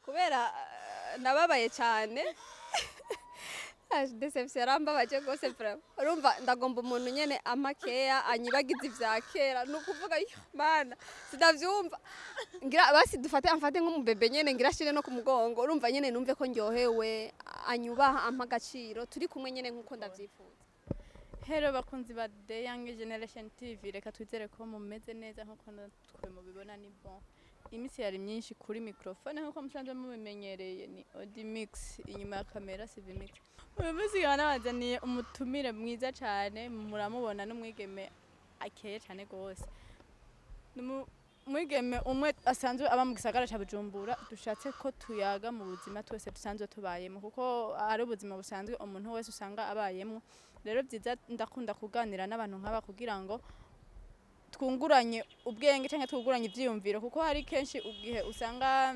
Kubera nababaye cyane. Déception yarambabaje rwose vraiment. Urumva ndagomba umuntu nyene ampa keya, anyibagiza ivya kera. Ni ukuvuga yo mana, sinavyumva. Ngira basi dufate, amfate nk'umubebe nyene, ngira ashire no ku mugongo. Urumva nyene numve ko ndyohewe, anyubaha, ampa agaciro, turi kumwe nyene nk'uko ndavyifuza. Hello bakunzi ba The Young Generation TV, reka twizere ko mumeze neza nkuko natwe mubibona. Ni bon, iminsi yari myinshi. Kuri microphone nkuko musanzwe mubimenyereye ni Odi Mix, inyuma ya kamera CV Mix. Uyu munsi nkaba nabazaniye umutumire mwiza cane. Muramubona, n'umwigeme akeye cane gose. Ni umwigeme umwe asanzwe aba mu gisagara ca Bujumbura. Dushatse ko tuyaga mu buzima twese dusanzwe tubayemo, kuko ari ubuzima busanzwe umuntu wese usanga abayemo. Rero byiza, ndakunda kuganira n'abantu nk'aba kugira ngo twunguranye ubwenge canke twunguranye ivyiyumviro, kuko hari kenshi igihe usanga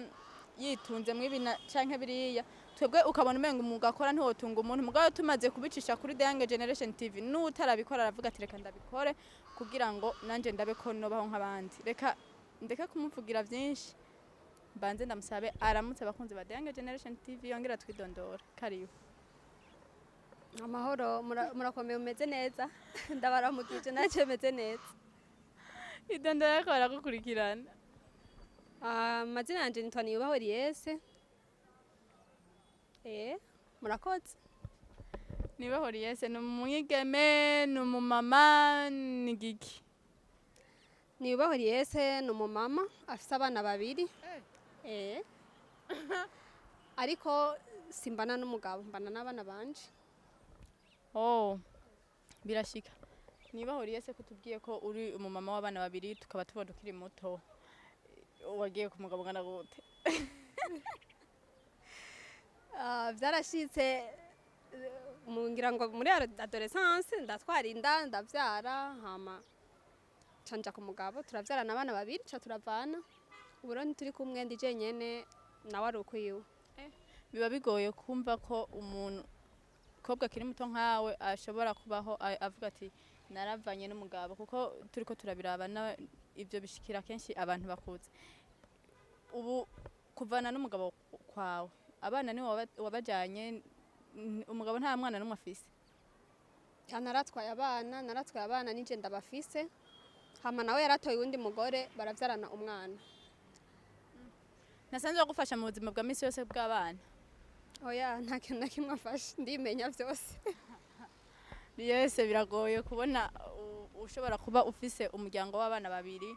yitunze mw'ibi canke biriya, twebwe ukabona umenga umwuga akora ntiwotunga umuntu. Mugabo tumaze kubicisha kuri The Young Generation TV, n'utarabikora aravuga ati: "Reka ndabikore kugira ngo nanje ndabe ko nobaho nk'abandi." Reka ndeke kumuvugira vyinshi, mbanze ndamusabe aramutse abakunzi ba The Young Generation TV, yongera twidondora. Karibu. Amahoro, murakomeye, umeze neza? Ndabaramukije, nacyo meze neza. Idondora ariko baragukurikirana. Ah, amazina yanje nitwa Niyubahwe Liese. Murakoze. Niba Liese ni umwigeme, ni umumama, ni giki? Niyubahwe Liese ni umumama afise abana babiri. Ariko simbana n'umugabo, mbana n'abana banje. Oh, birashika. Niba Liese, kutubwiye ko uri umumama w'abana babiri, tukaba tubona ukiri muto, wagiye ku mugabo ungana gute? Ah, vyarashitse, ngira ngo muri adolescence ndatwara inda, ndavyara, hama ca nja ku mugabo, turavyarana abana babiri, ca turavana. Ubu rero ntituri kumwe, ndi jenyene, nawe ari ukwiwe. Biba bigoye kumva ko umuntu kobwa akiri muto nkawe ashobora kubaho avuga ati: "Naravanye n'umugabo", kuko turiko turabiraba ivyo bishikira kenshi abantu bakuze. Ubu kuvana n'umugabo kwawe, abana ni wabajanye? Umugabo nta mwana n'umwe afise? Ya, naratwaye abana, naratwaye abana, nije ndabafise. Hama nawe yaratoye uwundi mugore, baravyarana umwana. Nasanzwe agufasha mu buzima bwa misi yose bw'abana? Oya, nta kintu na kimwe afashe, ndimenya vyose. Yese, biragoye kubona ushobora kuba ufise umuryango w'abana babiri.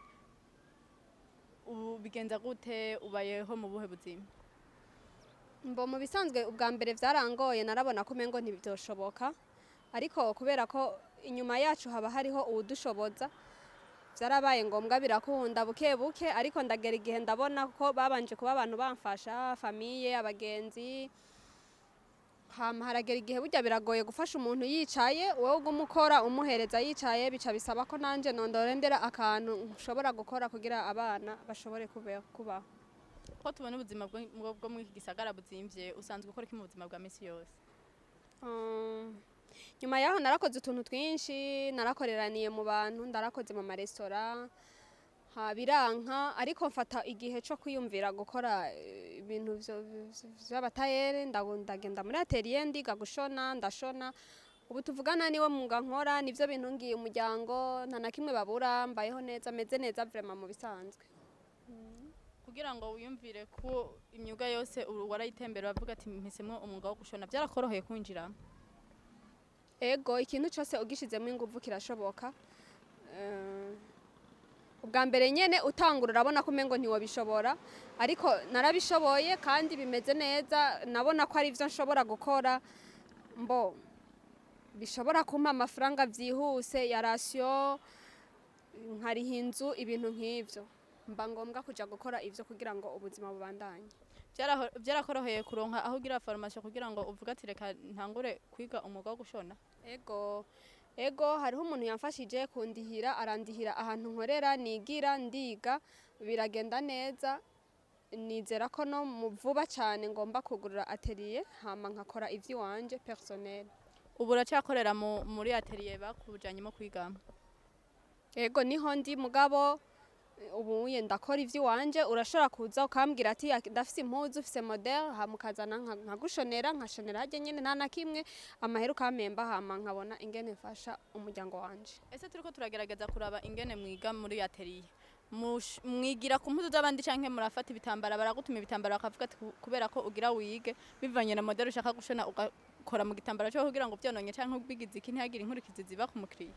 Ubu bigenza gute? Ubayeho mu buhe buzima? Mbo mu bisanzwe ubwa mbere vyarangoye, narabona ko umengo ntivyoshoboka, ariko kubera ko inyuma yacu haba hariho uwudushoboza, vyarabaye ngombwa birakunda buke buke. Ariko ndagera igihe ndabona ko babanje kuba abantu bamfasha, famille, abagenzi, hama haragera igihe burya biragoye gufasha umuntu yicaye, wowe uguma ukora umuhereza yicaye. Bica bisaba ko nanje nondorendera akantu nshobora gukora kugira abana bashobore kubaho. Ko tubona ubuzima bwo muri iki gisagara buzimvye, usanzwe ukora iki mu buzima bwa misi yose? Nyuma yaho narakoze utuntu twinshi, narakoreraniye mu bantu, ndarakoze mu maresitora, ha biranka. Ariko mfata igihe co kwiyumvira gukora ibintu vy'abatayere. Ndagenda muri atelier, ndiga gushona, ndashona. Ubu tuvugana niwo mwuga nkora, nivyo bintu ngiye umuryango, nta na kimwe babura, mbayeho neza, meze neza vraiment mu bisanzwe. Kugira ngo wiyumvire ko imyuga yose warayitembera, uravuga ati: "Mpisemwo umwuga wo gushona", byarakoroheye kwinjiramo? Ego, ikintu cyose ugishizemo inguvu kirashoboka. Ubwa mbere nyene utangura urabona ko umengo ntiwobishobora, ariko narabishoboye kandi bimeze neza. Nabona ko ari ivyo nshobora gukora, mbo bishobora kumpa amafaranga vyihuse ya ration, nkariha inzu, ibintu nk'ivyo. Mba ngombwa kuja gukora ivyo kugira ngo ubuzima bubandanye. Byarakoroheye kuronka aho ugira formation kugira ngo uvuge ati: "Reka ntangure kwiga umwuga wo gushona"? Ego, hariho umuntu yamfashije kundihira, arandihira ahantu nkorera, nigira, ndiga, biragenda neza. Nizera ko no mu vuba cyane ngomba kugurura atelier, hama nkakora ivy'iwanje personnel. Ubu uracyakorera muri atelier bakujanyemo kwigamo? Ego, niho ndi, mugabo. Ubuye ndakora ivy'iwanje. Urashobora kuza ukambwira ati: "Ndafise impuzu, ufise modèle," hama ukazana nkagushonera, nkashonera harya nyene, nta na kimwe, amahera ukampemba, hama nkabona ingene mfasha umuryango wanje. Ese turiko turagerageza kuraba ingene mwiga muri atelier. Mwigira ku mpuzu z'abandi canke murafata ibitambara, baragutuma ibitambara bakavuga ati kubera ko ugira wige bivanye na modèle ushaka gushona, ugakora mu gitambara cyo kugira ngo vyononye canke ubigize iki, ntihagire inkurikizi ziba ku mukiriya?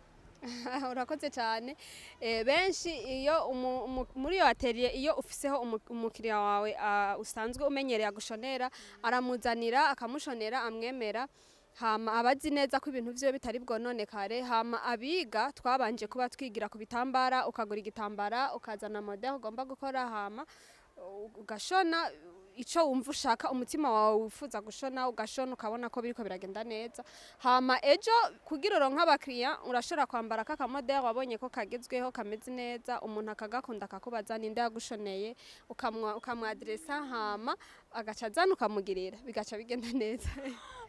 Urakoze cyane. Benshi iyo muri iyo atelier, iyo ufiseho umukiriya wawe usanzwe umenyereye agushonera, aramuzanira akamushonera, amwemera, hama abazi neza ko ibintu vyiwe bitari bwononekare. Hama abiga twabanje kuba twigira ku bitambara, ukagura igitambara, ukazana modèle ugomba gukora, hama ugashona ico wumva ushaka, umutima wawe wifuza gushona, ugashona, ukabona ko biriko biragenda neza. Hama ejo kugira uronke abakiriya, urashobora kwambara ka kamodèle wabonye ko kagezweho, kameze neza, umuntu akagakunda, akakubaza ninde yagushoneye, ukamwadresa, hama agaca azana ukamugirira, bigaca bigenda neza.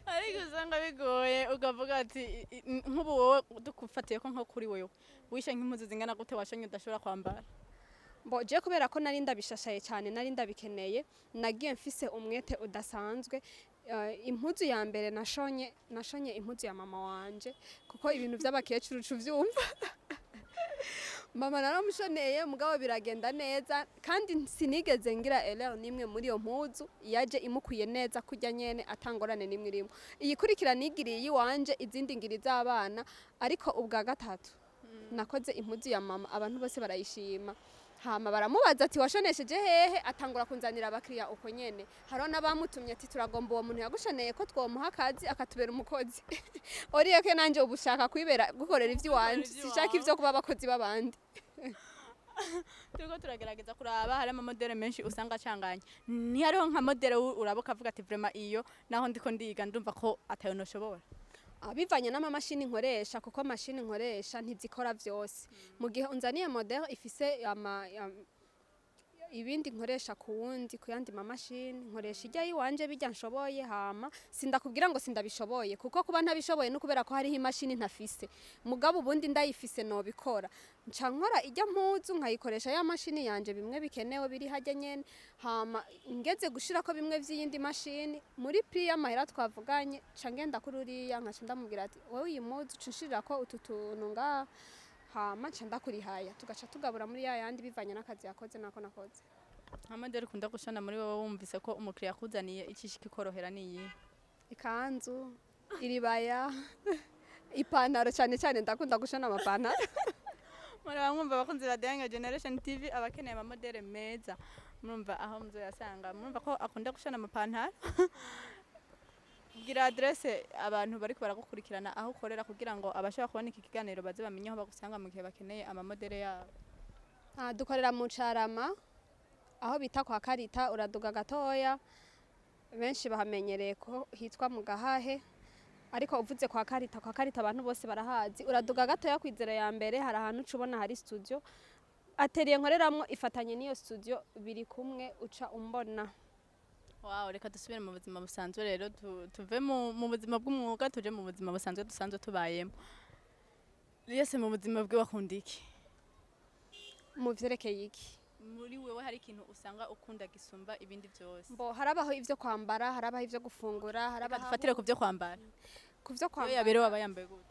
Ariko usanga bigoye, ukavuga ati nk'ubu wowe dukufatiye ko nko kuri wewe wishe nk'impuzu zingana gute washonye udashobora kwambara? Mbo je kubera ko nari ndabishashaye cyane, nari ndabikeneye, nagiye mfise umwete udasanzwe. Impuzu ya mbere nashonye, nashonye impuzu ya mama wanje, kuko ibintu by'abakecuru uvyumva. Mama naramushoneye, mugabo biragenda neza, kandi sinigeze ngira erreur nimwe muri iyo mpuzu. Yaje imukwiye neza kurya nyene, atangorane nimwe irimo. Iyikurikira nigiriye iyiwanje, izindi ngiri z'abana, ariko ubwa gatatu nakoze impuzu ya mama, abantu bose barayishima, hama baramubaza ati: "Washonesheje hehe?" Atangura kunzanira abakiriya uko nyene. Hariho n'abamutumye ati: "Turagomba uwo muntu yagushoneye ko twomuha akazi akatubera umukozi." Oriye ko nanje ubu ushaka kwibera gukorera ivy'iwanje, sinshaka ivyo kuba abakozi b'abandi. Turiko turagerageza kuraba, hari amamodèle menshi usanga acanganye. Ntihariho nka modèle uraba ukavuga ati: "Vraiment iyo naho ndiko ndiga ndumva ko atayo noshobora"? Bivanye n'amamashini nkoresha, kuko mashini nkoresha ntizikora vyose. Mu gihe unzaniye modèle ifise ibindi nkoresha ku wundi, ku yandi mamashini nkoresha ijya yiwanje, bijya nshoboye. Hama sindakubwira ngo sindabishoboye, kuko kuba ntabishoboye no kubera ko hariho imashini ntafise, mugabo ubundi ndayifise nobikora. Nca nkora ijya mpuzu nkayikoresha ya mashini yanje, bimwe bikenewe biri hajya nyene, hama ngeze gushirako bimwe vy'iyindi mashini muri prix y'amahera twavuganye, nca ngenda kuri uriya, nkaca ndamubwira ati: "Wowe iyi mpuzu uca unshirira utu tuntu ngaha, hama nca ndakurihaya," tugaca tugabura muri ya yandi bivanye n'akazi yakoze nako nakoze. Nka modèle ukunda gushona muri wowe, wumvise ko umukiriya akuzaniye icisha ikikorohera, niyi? Ikanzu, iribaya, ipantaro. Cyane cyane ndakunda gushona amapantaro. Muraba mwumva, abakunzi ba The Young Generation TV, abakeneye amamodèle meza murumva aho muzoyasanga. Murumva ko akunda gushona amapantaro. Gira adresse abantu bariko baragukurikirana, aho ukorera, kugira ngo abashaka kubona iki kiganiro baze bamenye aho bagusanga mu gihe bakeneye amamodèle yabo. Dukorera mu Carama, aho bita kwa Karita. Uraduga gatoya, benshi bahamenyereye ko hitwa mu Gahahe, ariko uvuze kwa Karita, kwa Karita abantu bose barahazi. Uraduga gatoya kwizera ya mbere, hari ahantu uca ubona hari studio. Atelier nkoreramwo ifatanye n'iyo studio, biri kumwe, uca umbona. Wow, reka dusubire mu buzima busanzwe rero, tuve mu buzima bw'umwuga tuje mu buzima busanzwe dusanzwe tubayemo. Yese mu buzima bwe bakunda iki? Mu vyerekeye iki? Muri wewe hari ikintu usanga ukunda gisumba ibindi byose? Mbo harabaho ivyo kwambara, harabaho ivyo gufungura, Reka harabaho dufatire ku byo kwambara. Ku vyo Iyo kwambara. yaberewe aba yambaye gute?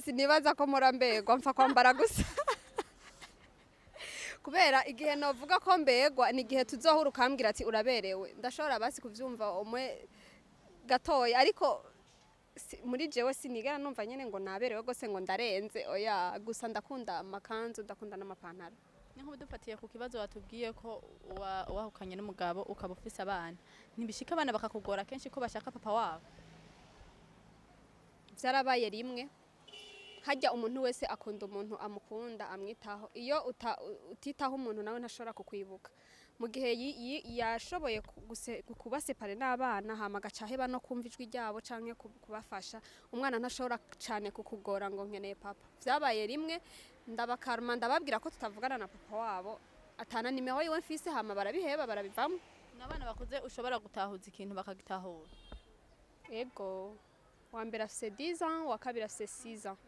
Sinibaza ko mpora mbegwa, mfa kwambara gusa, kubera igihe novuga ko mbegwa ni igihe tuzohura ukambwira ati: "Uraberewe." Ndashobora basi kuvyumva umwe gatoya, ariko muri jewe sinigera numva nyene ngo naberewe gose, ngo ndarenze, oya. Gusa ndakunda amakanzu, ndakunda n'amapantaro. Ni nk'ubu dufatiye ku kibazo watubwiye ko wahukanye n'umugabo, ukaba ufise abana, ntibishika abana bakakugora kenshi ko bashaka papa wabo? Vyarabaye rimwe. Harya umuntu wese akunda umuntu amukunda, amwitaho. Iyo utitaho umuntu, nawe ntashobora kukwibuka. Mu gihe yashoboye kuba séparé n'abana, hama agaca aheba no kumva ijwi ryabo canke kubafasha, umwana ntashobora cane kukugora ngo nkeneye papa. Vyabaye rimwe, ndabakaruma, ndababwira ko tutavugana na papa wabo, atana nimero yiwe mfise, hama barabiheba, barabivamwo. N'abana bakuze ushobora gutahuza ikintu bakagitahura? Ego, wa mbere afise 10 ans, wa kabiri afise 6 ans.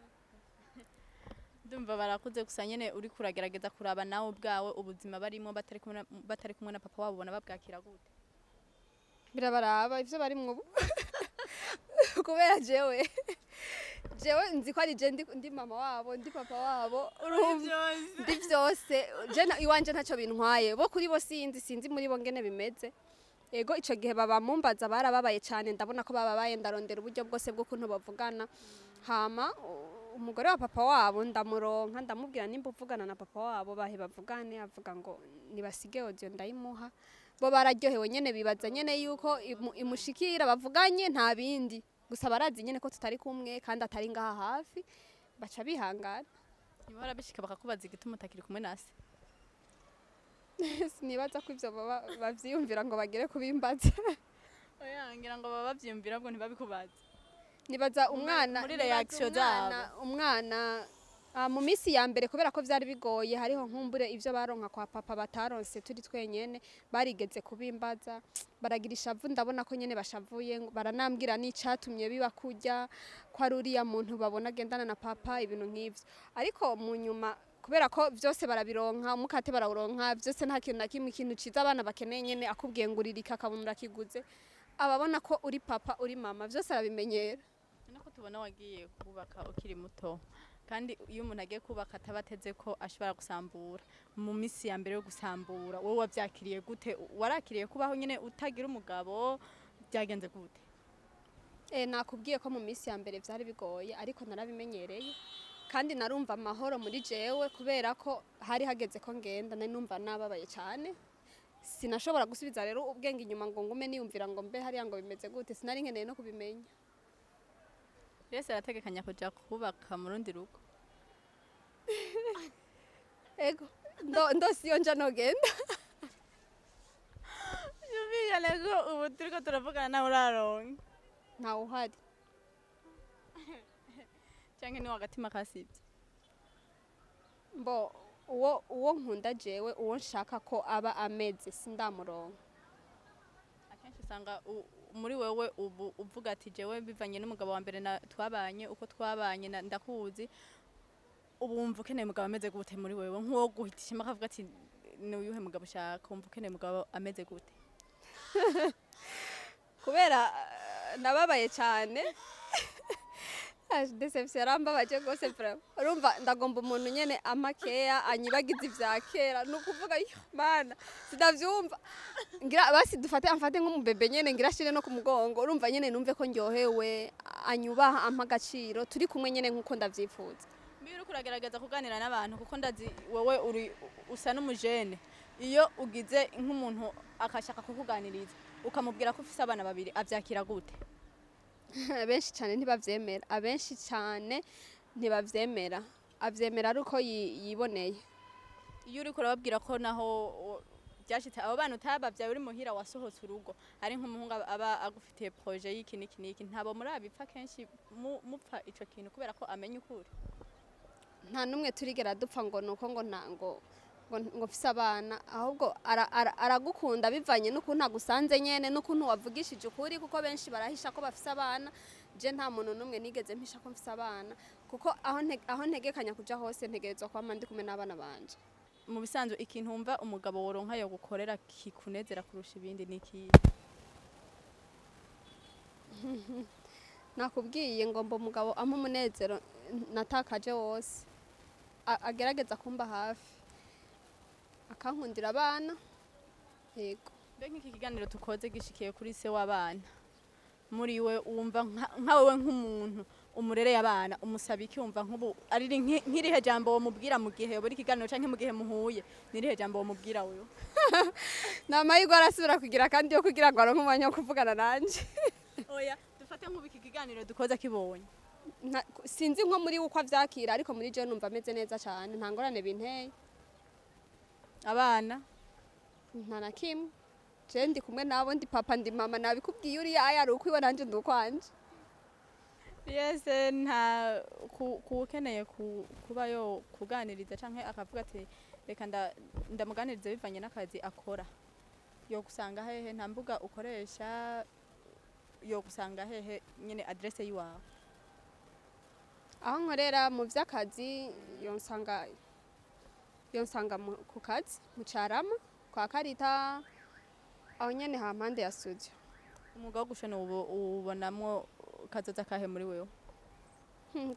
Ndumva barakuze, gusa nyene uri kuragerageza kuraba nawe ubwawe ubuzima barimo batari kumwe na papa wabo, ubona babwakira gute? Birabaraba ivyo barimwo ubu, kubera jewe nzi ko ari je ndi mama wabo, ndi papa wabo, urumva ndi vyose. Je iwanje ntacyo bintwaye, bo kuri bo sinzi muri bo ngene bimeze. Ego, ico gihe baba mumbaza barababaye cyane, ndabona ko bababaye, ndarondera uburyo bwose bw'ukuntu bavugana. Hama umugore wa papa wabo ndamuronka, ndamubwira nimba uvugana na papa wabo bahe bavugane. Avuga ngo nibasige audio, ndayimuha. Bo bararyohewe nyene, bibaza nyene yuko imushikira bavuganye, nta bindi. Gusa barazi nyene ko tutari kumwe kandi atari ngaha hafi, baca bihangana. Ntibahora bishika bakakubaza igituma utakiri kumwe na se? Sinibaza ko ivyo baba bavyiyumvira ngo bagere kubimbaza. Oya, ngira ngo baba bavyiyumvira, ahubwo ntibabikubaze. Nibaza umwana Muri nibaza reaction zabo. Umwana mu minsi ya mbere, kubera ko vyari bigoye, hariho nkumbure ivyo baronka kwa papa bataronse turi twenyene, barigeze kubimbaza, baragira ishavu. Ndabona ko nyene bashavuye, baranambwira n'icatumye biba kurya ko ari uriya muntu babona agendana na papa, ibintu nk'ivyo. Ariko mu nyuma, kubera ko vyose barabironka, umukate barawuronka, vyose, nta kintu na kimwe, ikintu ciza abana bakeneye nyene, akubwiye ngo uririka akabona urakiguze, ababona ko uri papa, uri mama, vyose arabimenyera. Nako tubona wagiye kubaka ukiri muto, kandi iyo umuntu agiye kubaka ataba ateze ko ashobora gusambura. Mu minsi ya mbere yo gusambura, wowe wavyakiriye gute? Warakiriye kubaho nyene utagira umugabo? Byagenze gute? Nakubwiye ko mu minsi ya mbere vyari bigoye, ariko narabimenyereye kandi narumva amahoro muri jewe, kubera ko hari hageze ko ngenda. Nari numva nababaye cyane, sinashobora gusubiza rero ubwenge inyuma ngo ngume niyumvira ngo mbe hariya ngo bimeze gute. Sinari nkeneye no kubimenya. Yesu arategekanya kuja kubaka mu rundi rugo? Ego, ndose iyo nja nogenda. Yumvikane ko ubu turiko turavugana nawe uraronka? Ntawe uhari. Canke ni wagatima kasivye? Mbo uwo nkunda jewe, uwo nshaka ko aba ameze, sindamuronka. Akenshi usanga muri wewe ubu uvuga ati jewe bivanye n'umugabo wa mbere na twabanye uko twabanye ndakuzi, ubu wumva ukeneye umugabo ameze gute muri wewe? Nk'uwo guhitishamo akavuga ati ni uyuhe mugabo ushaka, wumva ukeneye umugabo ameze gute? Kubera nababaye cyane, déception yarambabaje rwose vraiment. Urumva ndagomba umuntu nyene amakeya anyibagiza ivya kera, ni ukuvuga yo mana sinavyumva, ngira basi dufate amfate nk'umubebe nyene, ngira ashire no ku mugongo, urumva nyene numve ko ndyohewe, anyubaha, ampa agaciro, turi kumwe nyene nk'uko ndavyifuza. Mbi uriko uragerageza kuganira n'abantu, kuko ndazi wowe uri usa n'umujene, iyo ugize nk'umuntu akashaka kukuganiriza ukamubwira ko ufise abana babiri, avyakira gute? Abenshi cyane ntibavyemera, abenshi cyane ntibavyemera. Avyemera ari uko yiboneye. Iyo uriko urababwira ko naho byashitse abo bana utabavyaye, uri muhira, wasohotse urugo, ari nk'umuhungu aba agufitiye projet y'iki n'iki n'iki, ntabo murabipfa kenshi mupfa ico kintu kubera ko amenya ukuri? Nta n'umwe turigera dupfa ngo nuko ngo nta ngo mfise abana. Ahubwo aragukunda bivanye n'ukuntu agusanze nyene n'ukuntu wavugishije ukuri, kuko benshi barahisha ko bafise abana. Je nta muntu n'umwe nigeze mpisha ko mfise abana, kuko aho ntegekanya kuja hose ntegerezwa kwama ndi kumwe n'abana banje. Mu bisanzwe, ikintu wumva umugabo woronka yo gukorera kikunezera kurusha ibindi ni ikihe? Nakubwiye ngo mba umugabo ampa umunezero natakaje wose, agerageza kumba hafi, akankundira abana, yego. Mbe nk'iki kiganiro tukoze gishikiye kuri se w'abana, muri we wumva nka wewe nk'umuntu umurereye abana, umusaba iki? Wumva nk'ubu ari nk'irihe jambo womubwira mu gihe buri kiganiro canke mu gihe muhuye? Nirihe jambo womubwira wewe? Ni amahirwe arasubira kugira kandi yo kugira ngo aronke umwanya wo kuvugana nanje. Oya, dufate nk'ubu iki kiganiro dukoze akibonye. Sinzi nko muri we uko avyakira, ariko muri je numva ameze neza cyane, nta ngorane binteye. Abana? Nta na kimwe. Je ndi kumwe nabo, ndi papa, ndi mama, nabikubwiye. Uriya aya ari ukwiwe, nanje ndi ukwanje. Yes, nta kuwukeneye kuba yo kuganiriza canke akavuga ati reka ndamuganirize bivanye n'akazi akora, yo gusanga hehe? Nta mbuga ukoresha? Yo gusanga hehe nyene, adresse yiwawe? Aho nkorera mu vy'akazi, yonsanga ku kazi mu Carama kwa Karita, aho nyene hampande ya studio. Umwuga wo gushona ubu uwubonamwo kazoza kahe muri wewe?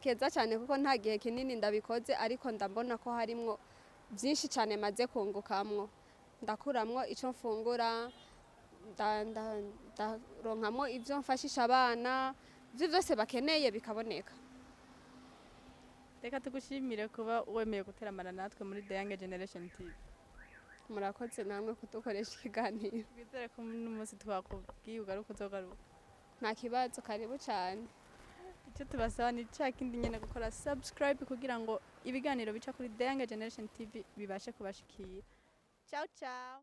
Keza cyane, kuko nta gihe kinini ndabikoze, ariko ndabona ko harimwo byinshi cyane maze kungukamwo. Ndakuramwo ico mfungura, ndaronkamwo ivyo mfashisha abana, ivyo vyose bakeneye bikaboneka. Reka tugushimire kuba wemeye guteramana natwe muri The Young Generation TV. Murakoze namwe kudukoresha ikiganiro. Twizere ko n'umunsi twakubwiye ugaruka uzogaruka. Nta kibazo, karibu cyane. Icyo tubasaba ni cya kindi nyene, gukora subscribe kugira ngo ibiganiro bica kuri The Young Generation TV bibashe kubashikira. Ciao ciao.